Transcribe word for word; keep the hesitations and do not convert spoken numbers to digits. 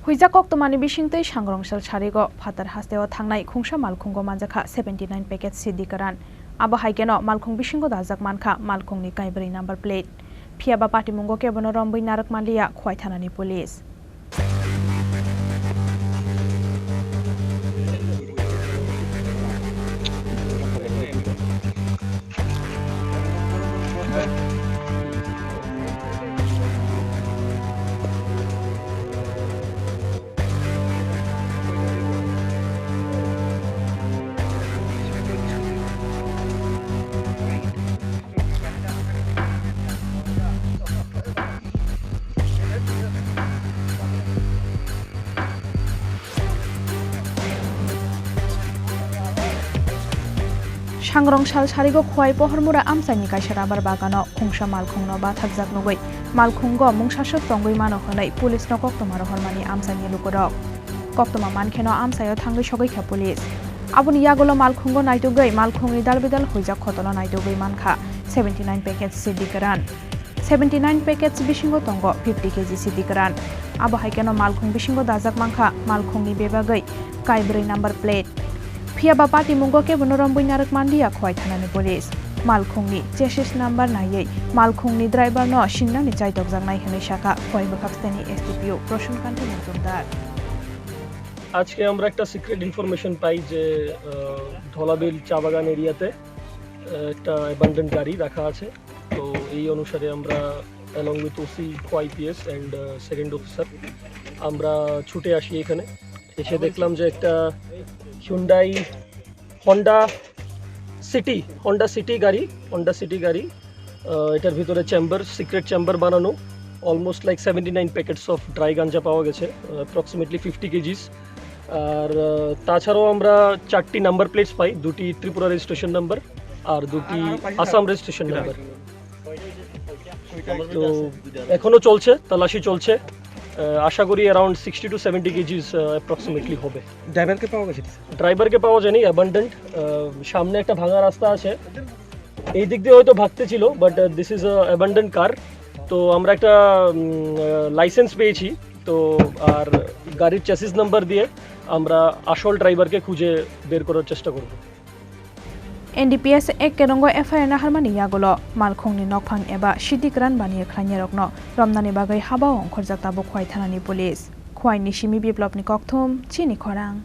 Huijak koktwmani bisingtwi Sangrongsal sarigo phatar hasteo thangnai khungsa malkhungo manjakha seventy nine packet Siddhi Karan. Abo hai kheno malkhung bisingo dajak mankha malkhungni kaibrwi number plate. Phiyaba patimungo kebono romwi narwk manliya Khowai thanani police. Sangrongsal sarigo Khowai Pohormura amchaini kaisa rubber bagano khungsa malkhungno bathakjak nugwi malkhungo mungsaswk tongwi mano hwnwi police no koktwma rohormani amchaini lukurok. Koktwma mankheno amchaio thangwi sogwi kha police. Aboni yagulo malkhungo naitugwi malkhungni dalbidal huijak khotolo naitugwi mankha seventy nine packet Siddhi Karan. Seventy nine packets bisingo tongo fifty K G Siddhi Karan. Abo hai kheno malkhung bisingo dajak mankha malkhungni bebagwi kaibrwi number plate. Phiyaba patimungo kebono romwi narwk manliya Khowai thanani police. Malkhungni chassis number naiwi malkhungni driver no singnani chaitokjaknai hwnwi sakha Khowai bwkhaksteni S D P O Prosun Kanti Majumdar. আজকে আমরা একটা secret information পাই যে আহ, ধলাবিল চা বাগান এরিয়াতে আহ, একটা অ্যাবান্ডেন্ড গাড়ি রাখা আছে। তো এই অনুসারে আমরা along with O C Khowai P S and second officer আমরা ছুটে আসি এখানে। এসে দেখলাম যে একটা Hyundai Honda city, Honda city গাড়ি, হন্ডা সিটি গাড়ি। আহ, এটার ভিতরে চেম্বার, সিক্রেট চেম্বার বানানো। Almost like seventy nine packets of dry গাঞ্জা পাওয়া গেছে, অ্যাপ্রক্সিমেটলি ফিফটি কেজিস। আর আহ, তাছাড়াও আমরা চারটি নাম্বার প্লেটস পাই, দুটি ত্রিপুরা রেজিস্ট্রেশন নাম্বার আর দুটি আসাম রেজিস্ট্রেশন নাম্বার। তো এখনো চলছে, তল্লাশি চলছে। আহ, আশা করি around sixty two seventy kgs approximately হবে। ড্রাইভারকে পাওয়া গেছে? ড্রাইভারকে পাওয়া যায়নি, অ্যাবান্ডেন্ড। সামনে একটা ভাঙা রাস্তা আছে, এই দিক দিয়ে হয়তো ভাগতে ছিল, but this is a abandoned car. তো আমরা একটা লাইসেন্স পেয়েছি, তো আর গাড়ির চেসিস নাম্বার দিয়ে আমরা আসল ড্রাইভারকে খুঁজে বের করার চেষ্টা করব। N D P S ek kenongo F I R naharmani yagulo malkhungni nokphang eba Siddhi Karan baniya khlainarokno romnani bagwi habao ongkhorjak tabuk Khowai thanani police. Khowai ni simi Biplopni kokthum, chini khorang.